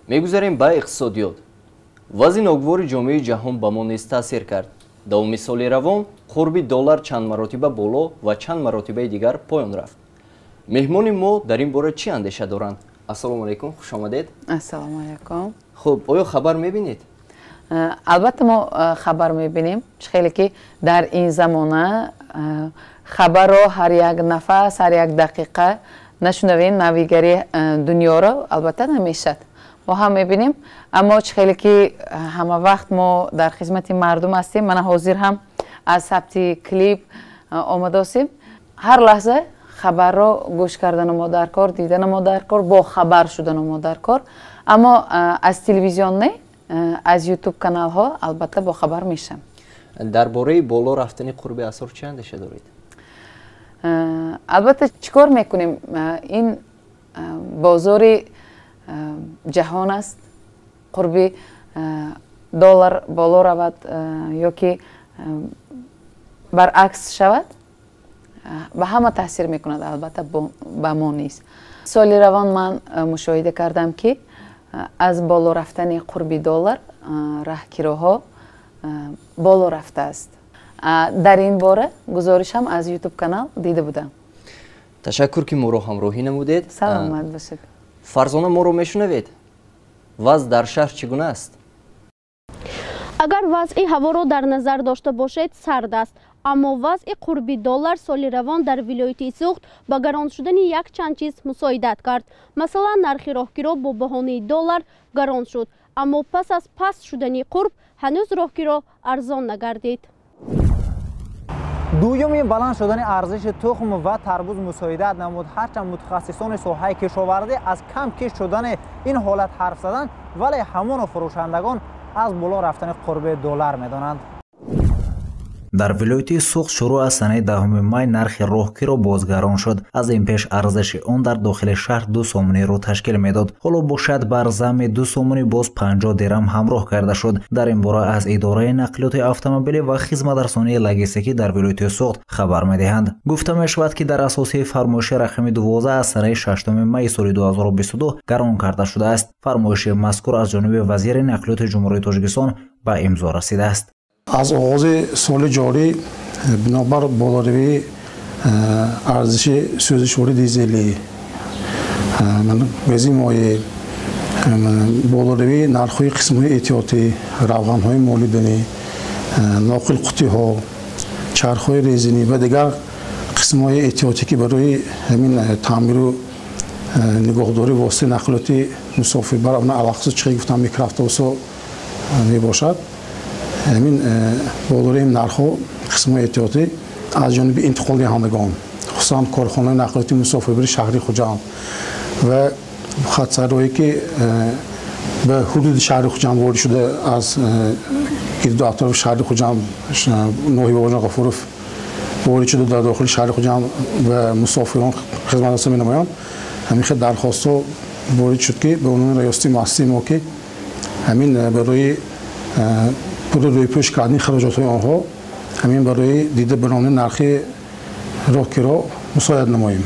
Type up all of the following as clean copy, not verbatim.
Мегузарем ба иқтисодиёт. Вазъи ногувори ҷомеаи ҷаҳон ба мо низ таъсир кард. Давоми соли равон қурби доллар чанд маротиба боло ва чанд маротибаи дигар поён рафт. Меҳмони мо дар ин бора чӣ андеша доранд? Ассалому алайкум, хуш омадед. Ассалому алайкум. Хуб, оё хабар мебинед? Албатта, мо хабар мебинем. Чӣ хеле ки дар ин замона хабарро ҳар як нафас, ҳар як дақиқа нашунавем, навигари дунёро албатта намешад. Мо ҳам мебинем, аммо чӣ хеле ки ҳама вақт мо дар хизмати мардум ҳастем, мана ҳозир ҳам аз сабти клип омадосем. Ҳар лаҳза хабарро гӯш кардану мо дар кор, дидану мо дар кор, бо хабар шудану мо дар кор. Аммо аз телевизион не, аз ютуб каналҳо албатта бохабар мешам. Дар бораи боло рафтани қурби асъор чӣ андеша доред? Албатта, чӣ кор мекунем? Ин бозори ҷаҳон аст. Қурби доллар боло равад ё ки баръакс шавад, ба ҳама таъсир мекунад, албатта ба мо низ. Соли равон ман мушоҳида кардам, ки аз боло рафтани қурби доллар раҳкироҳо боло рафтааст. Дар ин бора гузоришам аз ютуб канал дида будам. Ташаккур, ки моро ҳамроҳӣ намудед. Саломат бошед. Фарзона, моро мешунавед? Вазъ дар шаҳр чӣ гуна аст? Агар вазъи ҳаворо дар назар дошта бошед, сард аст, аммо вазъи қурби доллар соли равон дар вилояти Суғд ба гарон шудани якчанд чиз мусоидат кард. Масалан, нархи роҳкиро бо баҳонаи доллар гарон шуд, аммо пас аз паст шудани қурб ҳанӯз роҳкиро арзон нагардид. Дуюми баланд шудани арзиши тухм ва тарбуз мусоидат намуд. Ҳарчанд мутахассисони соҳаи кишоварзӣ аз кам кишт шудани ин ҳолат ҳарф заданд, вале ҳамоно фурӯшандагон аз боло рафтани қурби доллар медонанд. Дар вилояти Суғд шурӯъ аз санаи 10 май нархи роҳкиро боз гарон шуд. Аз ин пеш арзиши он дар дохили шаҳр 2 сомониро ташкил медод. Ҳоло бошад, бар замми 2 сомонӣ боз 50 дирам ҳамроҳ карда шуд. Дар ин бора аз идораи нақлиёти автомобилӣ ва хизматрасонии логистикӣ дар вилояти Суғд хабар медиҳанд. Гуфта мешавад, ки дар асоси фармоиши рақами 12 аз санаи 6 майи соли 2022 гарон карда шудааст. Фармоиши мазкур аз ҷониби вазири нақлиёти Ҷумҳурии Тоҷикистон ба имзо расидааст. Аз оғози соли ҷорӣ бинобар болоравии арзиши сӯзишвории дизелӣ, бензин, моеъ, болоравии нархҳои қисмҳои эҳтиётӣ, равғанҳои молиданӣ, ноқил қуттиҳо, чархҳои резинӣ ва дигар қисмҳои эҳтиётӣ, ки барои ҳамин таъмиру нигоҳдории воситаи нақлиёти мусофирбар, алахусус чӣ гуфтам, микроавтобусҳо мебошад, ҳамин болораи нархҳо қисмҳои эҳтиётӣ аз ҷониби интиқолдиҳандагон, хусусан корхонаи нақлиёти мусофирбари шаҳри Хуҷанд ва хатсайрҳое, ки ба ҳудуди шаҳри Хуҷанд ворид шуда, аз гирду атрофи шаҳри Хуҷанд, ноҳияи Бобоҷон Ғафуров ворид шуда, дар дохили шаҳри Хуҷанд ба мусофирон хизматрасонӣ менамоянд, ҳамин хел дархостҳо ворид шуд, ки ба унвони раёсати муассисаи мо, ки ҳамин барои пули рӯйпӯш кардани хароҷотҳои онҳо, ҳамин барои дида баромадани нархи роҳкиро мусоидат намоем.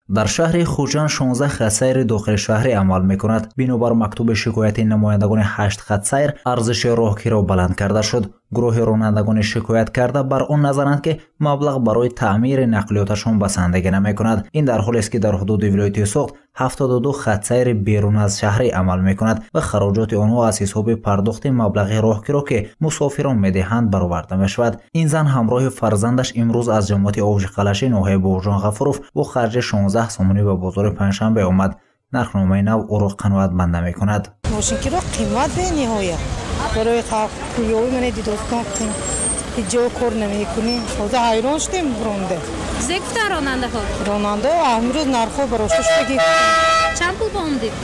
Дар шаҳри Хуҷанд 16 хатсайри дохилишаҳрӣ амал мекунад. Бинобар мактуби шикояти намояндагони ҳашт хатсайр арзиши роҳкиро баланд карда шуд. Гурӯҳи ронандагони шикоят карда бар он назаранд, ки маблағ барои таъмири нақлиёташон басандагӣ намекунад. Ин дар ҳолест, ки дар ҳудуди вилояти Суғд 72 хатсайри берун аз шаҳрӣ амал мекунад ва хароҷоти онҳо аз ҳисоби пардохти маблағи роҳкиро, ки мусофирон медиҳанд, бароварда мешавад. Ин зан ҳамроҳи фарзандаш имрӯз аз ҷамоати Овҷиқалаши ноҳияи Бобоҷон Ғафуров бо харҷи 16 сомонӣ ба бозори Панҷшанбе омад. Нархномаи нав ӯро қаноатманд намекунад. Мошинкиро қимат бениҳоят барои халқ пулёбӣ мана дидостон, ҳеҷ ҷо кор намекунем. Ҳозир ҳайрон шудем ронда. Зе гуфтан ронандаҳо? Ронандаҳо имрӯз нархҳо барошта шудагӣ. Чанд пул бомдид?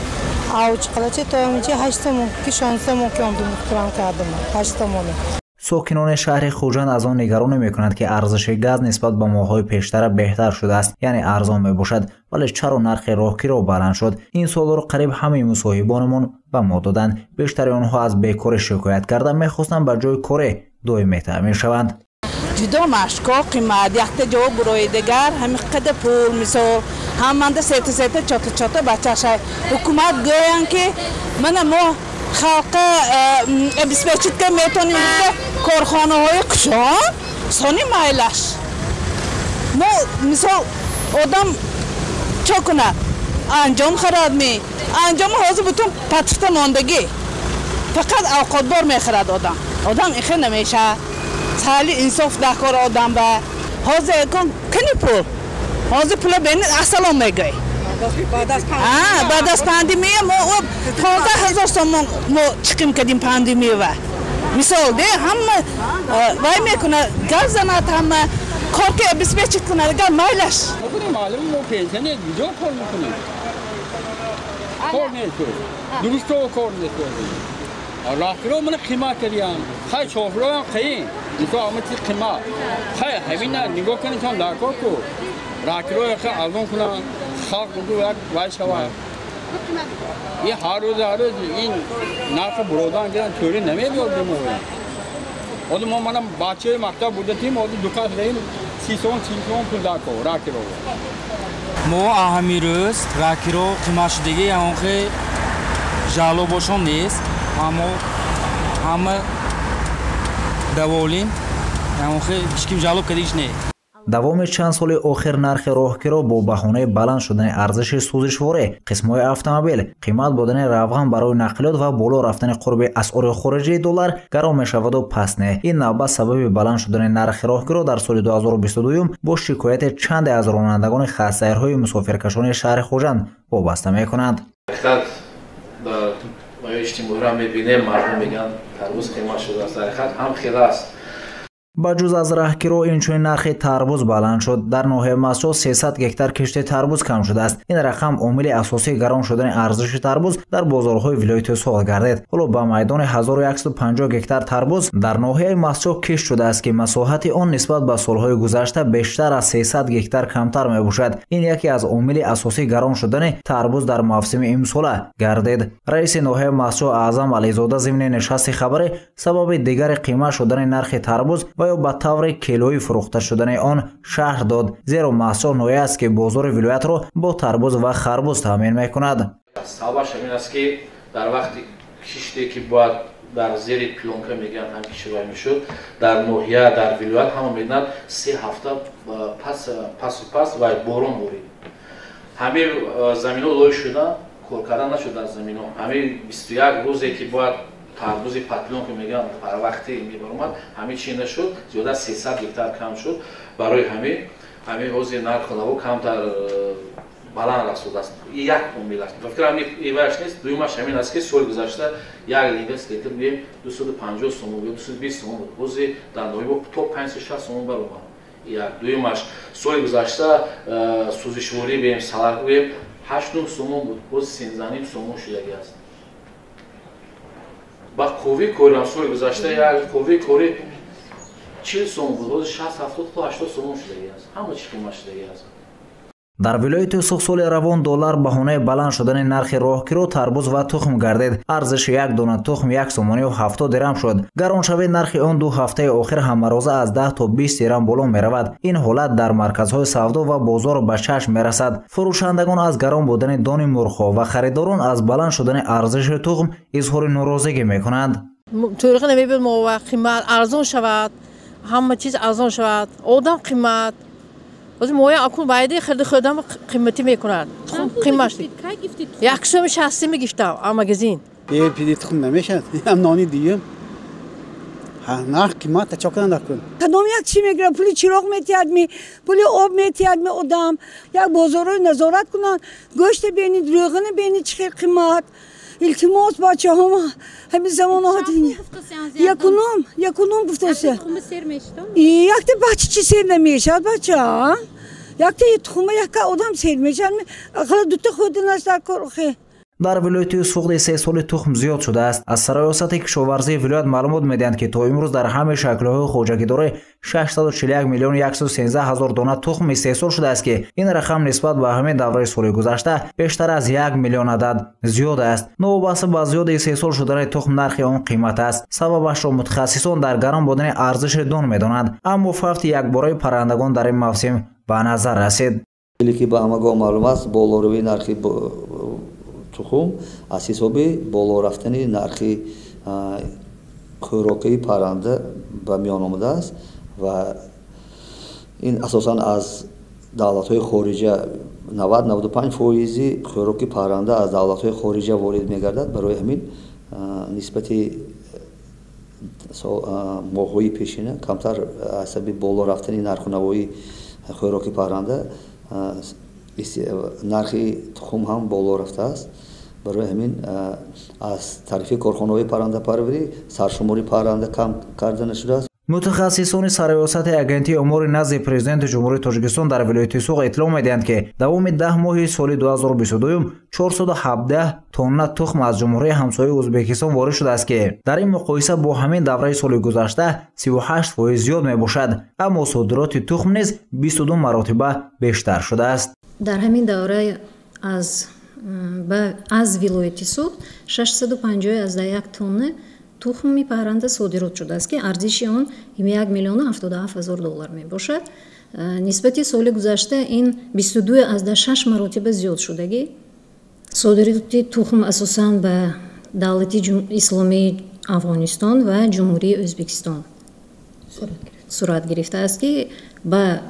Авҷиқалача то ҳаминҷа 8 сомон ки 16 сомон ки омдим, муҳтарам кардам 8 сомоне. Сокинони шаҳри Хуҷанд аз он нигаронӣ мекунанд, ки арзиши газ нисбат ба моҳҳои пештара беҳтар шудааст, яъне арзон мебошад, вале чаро нархи роҳкиро баланд шуд? Ин суолро қариб ҳамаи мусоҳибонамон ба мо доданд. Бештари онҳо аз бекорӣ шикоят карда, мехостанд ба ҷои коре доимӣ таъмин шаванд. Ҷудо машко қимат, якта ҷо бурои дигар ҳамин қадар пул, мисол ҳаманда сета сета чота чота бачаша. Ҳукумат гӯянд ки мана мо халқа обеспечить ка метонем, корхонаҳои кушон сони майлаш. Мо мисол одам чо кунад? Анҷом харад ми? Анҷом ҳозир бутун патфта мондагӣ. Фақат авқотбор мехарад одам. Одам ихе намешавад. Сали инсоф дар кор одам ба. Ҳозир кун кани пул. Ҳозир пула бинед ассалом мегӯй. Баъд аз пандемия мо 15 000 сомон мо чиқим кардим пандемия. Мисол де ҳама вай мекунад, гап занад ҳама, кор ки обеспечить кунад, гап майлаш. Маълум мо пенсионер куҷо кор мекунем? Кор нест. Дуруст кор нест. Роҳкиро мана қимат кардиям. Хай шофёрам қиин. Мисол ҳама чиз қимат. Хай ҳамина нигоҳ кунед дар кор ку. Роҳкиро яха арзон кунанд, халқ як вай шавад. Ин ҳар рӯз ҳар рӯз ин нархи буродан гиран тӯри намебиёд мо. Ҳозир мо мана бачаи мактаб бурдатим, ҳозир ду кас раим 30 сом 40 сом пул дар кор роҳкиро. Мо ҳамин рӯз роҳкиро қимат шудагӣ ягон хел жалобошон нест. Аммо ҳама даволим, ягон хел ҳеҷ ким жалоб кардагиш не. Давоми чанд соли охир нархи роҳкиро бо баҳонаи баланд шудани арзиши сӯзишворӣ, қисмҳои автомобил, қимат будани равған барои нақлиёт ва боло рафтани қурби асъори хориҷии доллар гарон мешаваду пас не. Ин навбат сабаби баланд шудани нархи роҳкиро дар соли 2022 бо шикояти чанде аз ронандагони хатсайрҳои мусофиркашони шаҳри Хуҷанд вобаста мекунанд. Дар иҷтимоиро мебинем, мардум мегӯянд тарбуз қимат шудааст. Дар ҳақиқат ҳам хел аст. Ба ҷуз аз раҳкиро инчунин нархи тарбуз баланд шуд. Дар ноҳияи Мастчоҳ 300 гектар кишти тарбуз кам шудааст. Ин рақам омили асосии гарон шудани арзиши тарбуз дар бозорҳои вилояти Суғд гардид. Ҳоло ба майдони 1150 гектар тарбуз дар ноҳияи Мастчоҳ кишт шудааст, ки масоҳати он нисбат ба солҳои гузашта бештар аз 300 гектар камтар мебошад. Ин яке аз омили асосии гарон шудани тарбуз дар мавсими имсола гардид. Раиси ноҳияи Мастчоҳ Аъзам Ализода зимни нишасти хабарӣ сабаби дигари қимат шудани нархи тарбуз ва ё ба таври килоӣ фурӯхта шудани он шарҳ дод, зеро Мастчоҳ ноҳия аст, ки бозори вилоятро бо тарбуз ва харбуз таъмин мекунад. Сабабаш ҳамин аст, ки дар вақти киште ки бояд дар зери плёнка мегӯянд ҳам кишвар мешуд, дар ноҳия, дар вилоят ҳама медонад 3 ҳафта пас ва борон борид. Ҳамин заминҳо лой шуданд, кор карда нашуд дар заминҳо. Ҳамин 21 рӯзе ки бояд тарбузи патлон ки мегӯянд барвақти мебаромад, ҳамин чи нашуд, зиёда аз 300 гектар кам шуд. Барои ҳамин ҳозир нархи наво камтар баланд расудааст. Як омил аст. Ба фикрам иваш нест. Дуюмаш ҳамин аст, ки соли гузашта як линга литр гӯем 250 сомон ё 220 сомон буд. Ҳозир дар ноҳия то 560 сомон баромад. Як дуюмаш соли гузашта сӯзишворӣ бигӯем, салат гӯем 8-9 сомон буд, ҳозир 13,5 сомон шудагӣ аст. Ба қувваи корам соли гузашта як қувваи кори 40 сомон буд, ҳозир 60, 70 то 80 сомон шудагӣ аст. Ҳама чиз қимат шудагӣ аст. Дар вилояти Суғд соли равон доллар баҳонаи баланд шудани нархи роҳкиро, тарбуз ва тухм гардид. Арзиши як дона тухм 1 сомонию 70 дирам шуд. Гароншавии нархи он 2 ҳафтаи охир ҳамароза аз 10 то 20 дирам боло меравад. Ин ҳолат дар марказҳои савдо ва бозор ба чашм мерасад. Фурӯшандагон аз гарон будани дони мурғҳо ва харидорон аз баланд шудани арзиши тухм изҳори норозигӣ мекунанд. Тӯриқи намебиёд мо қимат арзон шавад, ҳама чиз арзон шавад, одам қимат. Ҳозир моя акун байди хирди хӯрдам қиматӣ мекунад. Тухм қимат шуд. 160 мегирифтам аз магазин. Пиди тухм намешавад. Ҳам нони дуюм. Нарх қимат чо кунанд акун? Кадом як чӣ мегирад? Пули чироғ метиҳад ми, пули об метиҳад ми одам. Як бозорҳои назорат кунанд. Гӯшта бинед, рӯғана бинед чӣ хел қимат. Илтимос бачаҳо ҳамин замонаҳо якунум гуфтося. Якта бача чӣ сер намешавад бача? Якта тухма яка одам сер мешавад. Ақалла дута хӯрданаш дар кор охе. Дар вилояти Суғд истеҳсоли тухм зиёд шудааст. Аз раёсати кишоварзии вилоят маълумот медиҳанд, ки то имрӯз дар ҳамаи шаклҳои хоҷагидорӣ 641 миллион 113 ҳазор дона тухм истеҳсол шудааст, ки ин рақам нисбат ба ҳамин давраи соли гузашта бештар аз 1 миллион адад зиёд аст. Новобаста ба зиёд истеҳсол шудани тухм, нархи он қимат аст. Сабабашро мутахассисон дар гарон будани арзиши дон медонанд, аммо фавти якбораи паррандагон дар ин мавсим ба назар расид. Ки ба ҳамагон маълум аст, болоравии нархи тухм аз ҳисоби боло рафтани нархи хӯрокии парранда ба миён омадааст ва ин асосан аз давлатҳои хориҷа 90-95 фоизи хӯроки парранда аз давлатҳои хориҷа ворид мегардад. Барои ҳамин нисбати моҳҳои пешина камтар аз сабаби боло рафтани нарху навои хӯроки парранда нархи тухм ҳам боло рафтааст. Барои ҳамин аз тарафи корхонаҳои паррандапарварӣ саршумори парранда кам карда нашудааст. Мутахассисони сарраёсати агентии умури назди президенти Ҷумҳурии Тоҷикистон дар вилояти Суғд иттилоъ медиҳанд, ки давоми 10 моҳи соли 2022 417 тонна тухм аз ҷумҳурии ҳамсояи Ӯзбекистон ворид шудааст, ки дар ин муқоиса бо ҳамин давраи соли гузашта 38% зиёд мебошад. Аммо содироти тухм низ 22 маротиба бештар шудааст. Дар ҳамин давра аз вилояти Суғд 651 тонна тухми парранда содирот шудааст, ки арзиши он 1 миллиону 77 ҳазор доллар мебошад. Нисбати соли гузашта ин 22,6 маротиба зиёд шудагӣ. Содироти тухм асосан ба давлати Исломии Афғонистон ва Ҷумҳурии Ӯзбекистон сурат гирифтааст, ки ба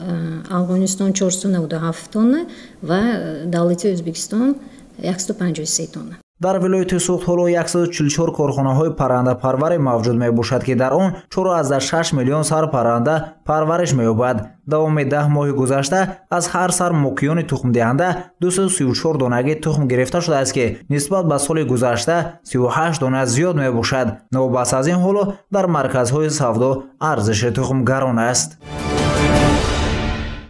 Афғонистон 497 тонна ва давлати Ӯзбекистон 153 тонна. Дар вилояти Суғд ҳоло 144 корхонаҳои паррандапарварӣ мавҷуд мебошад, ки дар он 4,6 миллион сар парранда парвариш меёбад. Давоми 10 моҳи гузашта аз ҳар сар мукиёни тухмдиҳанда 234 донаги тухм гирифта шудааст, ки нисбат ба соли гузашта 38 дона зиёд мебошад. Новобаста аз ин ҳоло дар марказҳои савдо арзиши тухм гарон аст.